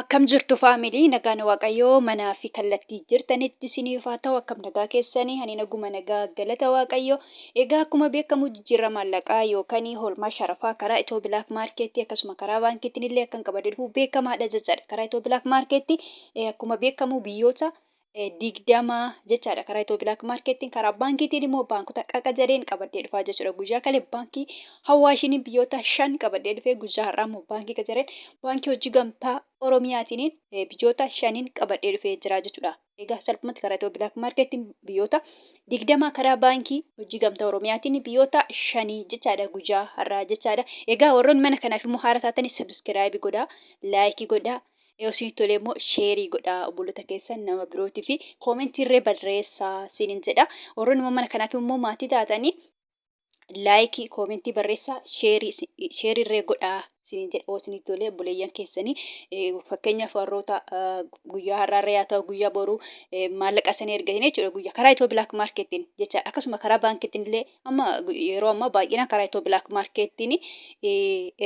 Akkam jirtu family, nagaan Waaqayyoo manaa fi kallattii jirtanitti isiniif haa ta'u. Akkam nagaa keessanii? Ani naguma, nagaa, galata Waaqayyoo. Egaa akkuma beekamu jijjiirra maallaqaa yookaan hoolmaa sharafaa karaa Itoo Black Marketii akkasuma karaa baankiitiin illee akkan qabadee dhufu beekamaadha jechaadha. Karaa Itoo Black Marketii akkuma beekamu biyyoota 20 jechaadha karaa Itoo Black Marketiin, karaa baankiitiin immoo baankota qaqajareen qabadhee dhufaa jechuudha. Guyyaa kale baankii Hawaashiin biyyoota shan qabadhee dhufee, guyyaa har'aa immoo baankii qacareen baankii hojii gamtaa Oromiyaatiin biyyoota shaniin qabadhee dhufee jira jechuudha. Egaa salphumatti karaa Itoo Black Marketiin biyyoota 20, karaa baankii hojii gamtaa Oromiyaatiin biyyoota shanii jechaadha guyyaa har'aa jechaadha. Egaa warroonni mana kanaaf immoo haara taatanis subscribe godhaa, like godhaa. Yoo isinitti tole immoo share godhaa obboloota keessan nama birootii fi comment illee barreessaa isiniin jedha. Warroonni immoo mana kanaaf immoo maatii taatanii like, comment barreessaa, share illee godhaa isiniin jedha. Yoo isinitti tole obboleeyyan keessanii, fakkeenyaaf warroota guyyaa har'aarra yaa ta'u guyyaa boruu maallaqa isaanii ergatanii jechuudha, guyyaa karaa Itoo Black Marketiin jechaadha. Akkasuma karaa baankiitiin illee amma yeroo ammaa baay'inaan karaa Itoo Black Marketiin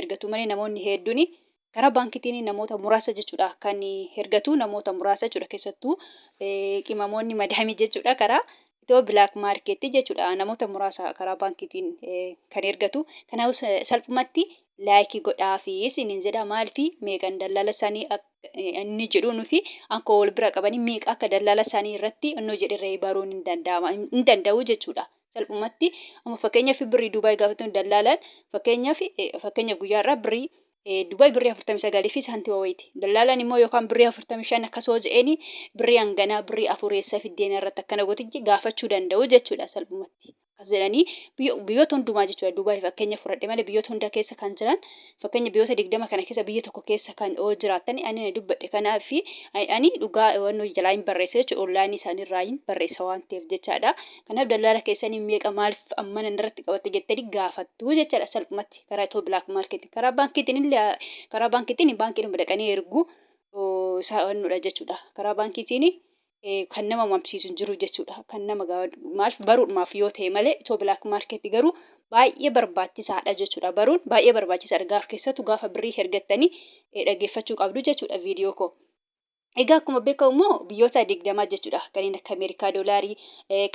ergatu malee namoonni hedduun karaa baankiitiin namoota muraasa jechuudha kan ergatu, namoota muraasa jechuudha, keessattuu qimamoonni madaamii jechuudha. Karaa Itoo Black Marketii jechuudha namoota muraasa karaa baankiitiin kan ergatu. Kanaaf salphumatti like godhaa fi isiniin jedha. Maaliif meeqan dallala isaanii inni jedhuun fi akka wal bira qabanii meeqa akka dallala isaanii irratti innoo jedhirree baruun hin danda'ama hin danda'u jechuudha. Salphumatti amma fakkeenyaaf birrii Dubaay gaafatuun dallaalaan fakkeenyaaf guyyaa irraa birrii Dubaay birrii 49 fi saantima wayiiti. Dallaalaan immoo yookaan birrii 45 akkasoo je'eeni, birrii hanganaa, birrii afur eessa fiddeen irratti akkana gootichi gaafachuu danda'u jechuudha salphumatti. Akkas jedhanii biyyoota hundumaa jechuudha. Dubaay fakkeenya fudhadhe malee biyyoota hunda keessa kan jiran, fakkeenya biyyoota 20 kana keessa biyya tokko keessa kan oo jiraatan ani na dubbadhe kanaaf ani dhugaa wannoo jalaa hin barreessa jechuudha. Onlaayinii isaanii irraa hin barreessa waan ta'eef jechaadha. Kanaaf dallaala keessanii meeqa maaliif ammana irratti qabatte jettanii gaafattu jechaadha salphumatti. Karaa Itoo Black Market, karaa baankiitiin illee, karaa baankiitiin baankiidhuma dhaqanii erguu isaanudha jechuudha. Karaa baankiitiin kan nama mamsiisu hin jiru jechuudha. Kan nama maaliif baruudhumaaf yoo ta'e malee Itoo Black Market garuu baay'ee barbaachisaadha jechuudha. Baruun baay'ee barbaachisaadha. Gaaf keessattuu gaafa birrii ergattanii dhaggeeffachuu qabdu jechuudha viidiyoo koo. Egaa akkuma beekamu immoo biyyoota 20 jechuudha. Kanneen akka Ameerikaa doolaarii,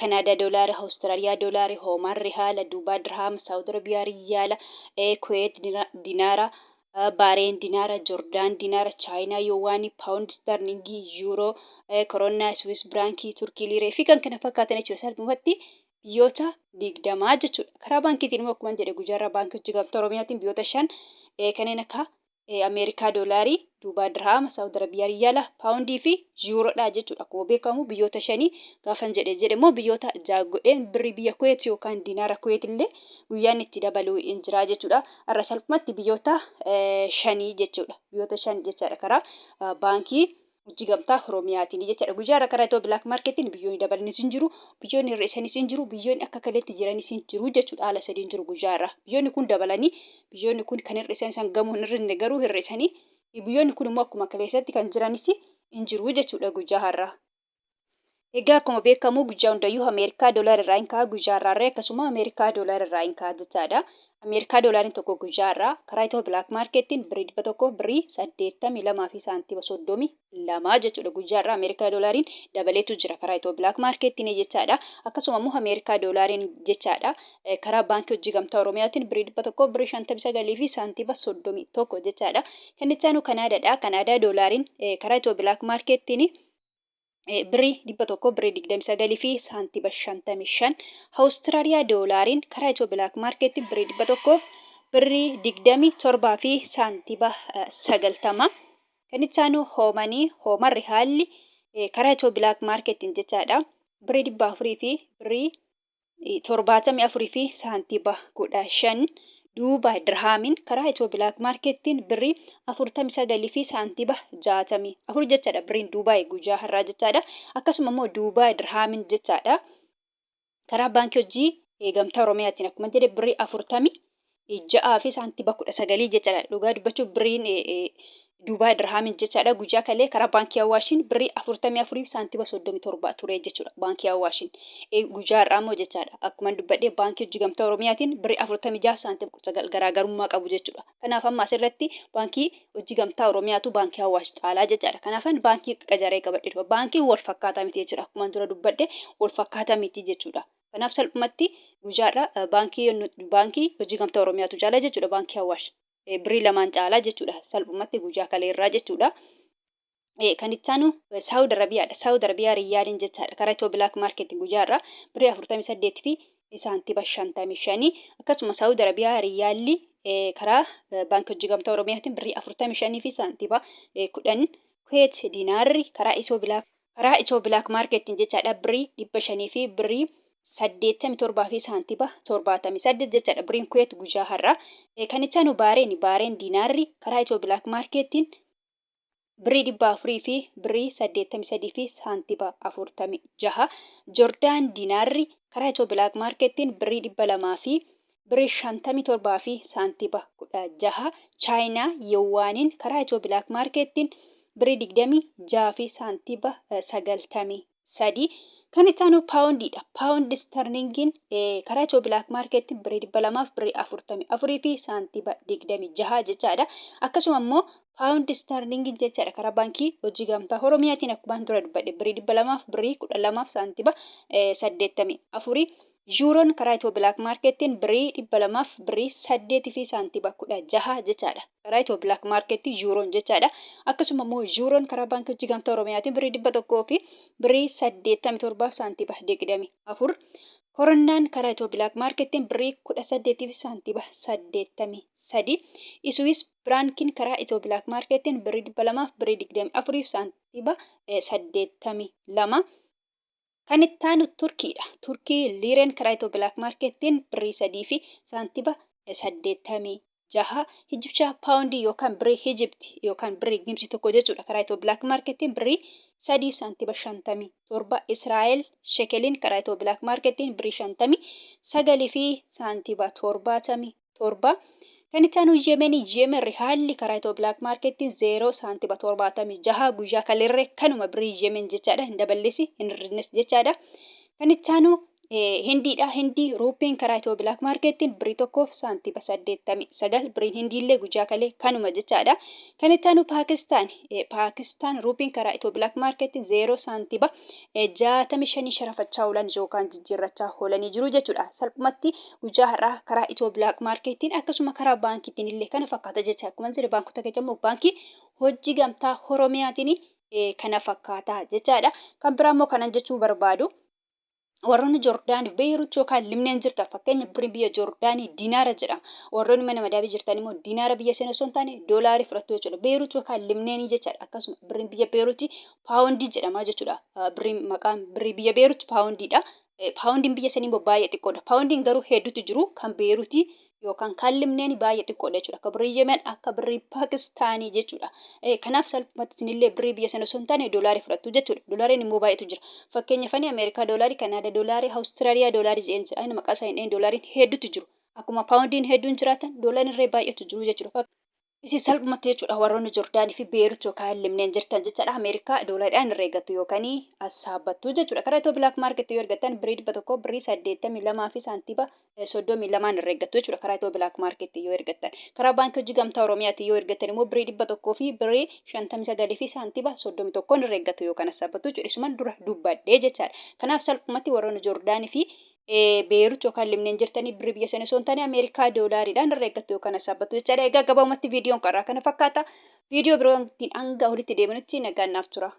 Kanaadaa doolaara, Awustiraaliyaa doolaarii, Hoomaan rihaala, Duubaa dirhaama, Saawud Arabiyaa riyaala, Kuweet dinaara, Baareen dinaara, Jordaan dinaara, Chaayinaa yuwaanii, Paawundi sterlingii, Yuuroo, Koronaa, Swiss biraankii, Turkii liiree fi kan kana fakkaatan jechuudha. Salphumatti biyyoota 20 jechuudha. Karaa baankiitiin immoo akkuma jedhe guyyaarraa baankii hojii gamtaa Oromiyaatiin biyyoota shan kanneen akka Ameerikaa doolaarii, Duubaa dirhaama, Saawud Arabiyaa riyaala, paawundii fi yuuroodha jechuudha. Akkuma beekamu biyyoota shanii gaafan jedhe immoo biyyoota ja'a godheen birrii biyya Kuweet yookaan dinaara Kuweet illee guyyaan itti dabaluu hin jira jechuudha. Har'a salphumatti biyyoota shanii jechuudha. Biyyoota shan jechaadha karaa baankii hojii gamtaa Oromiyaatiin jechaadha. Guyyaa har'a karaa Itoo Black Marketiin biyyoonni dabalanis hin jiru, biyyoonni hir'isanis hin jiru, biyyoonni akka kaleetti jiranis hin jiru jechuudha. Haala sadiin jiru guyyaa har'a. Biyyoonni kun dabalanii, biyyoonni kun kan hir'isan isaan gamoo hin hir'isne garuu hir'isanii, biyyoonni kun immoo akkuma kaleessatti kan jiranis hin jiru jechuudha guyyaa har'a. Egaa akkuma beekamu guyyaa hundayyuu Ameerikaa doolaara irraa hin ka'a, guyyaa har'aarree akkasuma Ameerikaa doolaara irraa hin ka'a jechaadha. Ameerikaa doolaariin tokko guyyaa har'aa karaa Itoo Black Marketiin birrii 100 birrii 82 fi saantima 32 jechuudha. Guyyaa har'aa Ameerikaa doolaariin dabaleetu jira karaa Itoo Black Marketiin jechaadha. Akkasuma immoo Ameerikaa doolaariin jechaadha. Karaa baankii hojii gamtaa Oromiyaatiin birrii 100 birrii 59 fi saantima 31 jechaadha. Kan itti aanu Kanaadaadha. Kanaadaa doolaariin karaa Itoo Black Marketiin birrii 100 birrii 29 fi saantima 55. Awustiraaliyaa doolaariin karaa Itoo Black Marketii birrii 100 birrii 27 fi saantima 90. Kan itti aanu hoomanii hooman rihaalli karaa Itoo Black Marketiin jechaadha. Birrii 400 fi birrii 74 fi saantima 15. Duuba dirhaamiin karaa Itoo Black Marketiin birrii 49 fi saantima 64 jechaadha. Birriin Duubaay guyyaa har'aa jechaadha. Akkasuma immoo Duubaay dirhaamiin jechaadha. Karaa baankii hojii gamtaa Oromiyaatiin akkuma jedhe birrii 46 fi saantima 19 jechaadha. Dhugaa dubbachuuf birriin Duubaay Dirhaamiin jechaadha guyyaa kalee karaa baankii Awaashiin birrii 44 fi saantima 37 ture jechuudha baankii Awaashiin. Guyyaa har'aa immoo jechaadha akkuman dubbadhe baankii hojii gamtaa Oromiyaatiin birrii 46 saantima 19 garaagarummaa qabu jechuudha. Kanaaf amma asirratti baankii hojii gamtaa Oromiyaatu baankii Awaash caalaa jechaadha. Kanaafan baankii qacaree qabadhe dhufa. Baankiin wal fakkaataa miti jechuudha. Akkuman dura dubbadhe wal fakkaataa miti jechuudha. Kanaaf salphumatti guyyaa har'aa baankii hojii gamtaa Oromiyaatu caala jechuudha baankii Awaash. Birrii lamaan caalaa jechuudha. Salphumatti guyyaa kaleerraa jechuudha. Kan itti aanu Saawud Arabiyaadha. Saawud Arabiyaa Riyaaliin jechaadha. Karaa Itiyoo Bilaak Maarkeet guyyaa irraa birrii 48 fi saantiba 55. Akkasuma Saawud Arabiyaa Riyaalli karaa Baankii Hojii Gamtaa Oromiyaatiin birrii 45 fi saantiba 10. Kuweet Diinaarri karaa Itiyoo Bilaak Maarkeettiin jechaadha birrii 500 fi birrii 87 fi saantiba 78 jechaadha birriin Kuweet guyyaa har'aa. Kan itti aanu Baareeni. Baareen Diinaarri karaa Itiyoo Bilaak Maarkeettiin birrii 400 fi birrii 83 fi saantiba 46. Jordaan Diinaarri karaa Itiyoo Bilaak Maarkeettiin birrii 200 fi birrii 57 fi saantiba 16. Chaayinaa Yuwaaniin karaa Itiyoo Bilaak Maarkeettiin birrii 26 fi saantiba 93. Kan itti aanu paawundiidha. Paawundi istarlingiin karaa Itiyoo Bilaak Maarkeettiin birrii 200 fi birrii 44 fi saantiba 26 jechaadha. Akkasuma immoo paawundi istarlingiin jechaadha karaa baankii hojii gamtaa Oromiyaatiin akkuma dura dubbadhe birrii 200 fi birrii 12 fi saantiba 84. Yuuroon karaa Itiyoo Bilaak Maarkeettiin birrii 200 fi birrii 8 fi saantiba 16 jechaadha. Karaa Itiyoo Bilaak Maarkeettii Yuuroon jechaadha. Akkasuma immoo Yuuroon karaa Baankii Hojii Gamtaa Oromiyaatiin birrii 100 fi birrii 87 fi saantiba 24. Koronnaan karaa Itiyoo Bilaak Maarkeettiin birrii 18 fi saantiba 83. Isuwiis Biraankiin karaa Itiyoo Bilaak Maarkeettiin birrii 200 fi birrii 24 fi saantiba 82. Kan itti aanu Turkiidha. Turkii liireen karaa Itiyoo Bilaak Maarkeettiin birrii 3 fi saantiba 86. Ijibshaa paawundii yookaan birrii Ijibti yookaan birrii Gibsi tokko jechuudha. Karaa Itiyoo Bilaak Maarkeettiin birrii 3 fi saantiba 57. Israa'el shekeliin karaa Itiyoo Bilaak Maarkeettiin birrii 59 fi saantiba 77. Kan itti aanu Yemenii Yemen Rihaalli karaa Itiyoo Bilaak Maarkeettiin 0 saantiba 76 guyyaa kaleerree kanuma birrii Yemen jechaadha. Hin daballesi hin hir'innes jechaadha. Kan itti aanu Hindiidha. Hindii ruupiin karaa Itiyoo Bilaak Maarkeettiin birrii 1 saantiba 89 birriin Hindiillee guyyaa kalee kanuma jechaadha. Kan itti aanu Paakistaan. Paakistaan ruupiin karaa Itiyoo Bilaak Maarkeettiin 0 saantiba 65 sharafachaa oolan yookaan jijjiirrachaa oolanii jiru jechuudha. Salphumatti guyyaa har'aa karaa Itiyoo Bilaak Maarkeettiin akkasuma karaa baankiitiin illee kana fakkaata jecha. Akkuma jedhe baankota keessa immoo baankii hojii gamtaa Oromiyaatiin kana fakkaata jechaadha. Kan biraa immoo kanan jechuu barbaadu warroonni Joordaanii Beeyruut yookaan Libneen jirtan fakkeenya birrii biyya Joordaanii diinaara jedhama. Warroonni mana madaabii jirtan immoo diinaara biyya seen osoo hin taane doolaarii fudhattu jechuudha. Beeyruut yookaan Libneenii jechaadha. Akkasuma birriin biyya Beeyruutii paawundii jedhama jechuudha. Birriin maqaan birrii biyya Beeyruut paawundiidha. Paawundiin biyya sanii immoo baay'ee xiqqoodha. Paawundiin garuu hedduutu jiru kan Beeruutii yookaan kan Libneenii baay'ee xiqqoodha jechuudha. Akka birrii Yemen akka birrii Paakistaanii jechuudha. Kanaaf salphumatti isinillee birrii biyya sana osoo hin taane doolaarii fudhattu jechuudha. Doolaariin immoo baay'eetu jira. Fakkeenyaaf ani Ameerikaa doolaarii, Kanaadaa doolaarii, Awustiraaliyaa doolaarii jedheen jira. Ani maqaa isaa hin dhaheen doolaariin hedduutu jiru. Akkuma paawundiin hedduun jiraatan doolaariin illee baay'eetu jiru jechuudha. Isin salphumatti jechuudha warroonni Jordaanii fi Beerut yookaan Libneen jirtan jechaadha. Ameerikaa doolaariidhaan irra eeggattu yookaan assaabbattu jechuudha. Karaa Itiyoo Bilaak Maarketti yoo ergattan birrii 100 birrii 82 fi saantiba 32 irra eeggattu jechuudha. Karaa Itiyoo Bilaak Maarketti yoo ergattan. Karaa Baankii Hojii Gamtaa Oromiyaatiin yoo ergattan immoo birrii 100 fi birrii 59 fi saantiba 31 irra eeggattu yookaan assaabbattu jechuudha. Isuman dura dubbadhee jechaadha. Kanaaf salphumatti warroonni Jordaanii fi Beerut yookaan Libneen jirtanii birrii biyya sana osoo hin taane Ameerikaa doolaariidhaan irra eeggattu yookaan assaabbattu jechaadha. Egaa gabaabumatti viidiyoon qarraa kana fakkaata. Viidiyoo birootiin hanga walitti deebinutti nagaan naaf tura.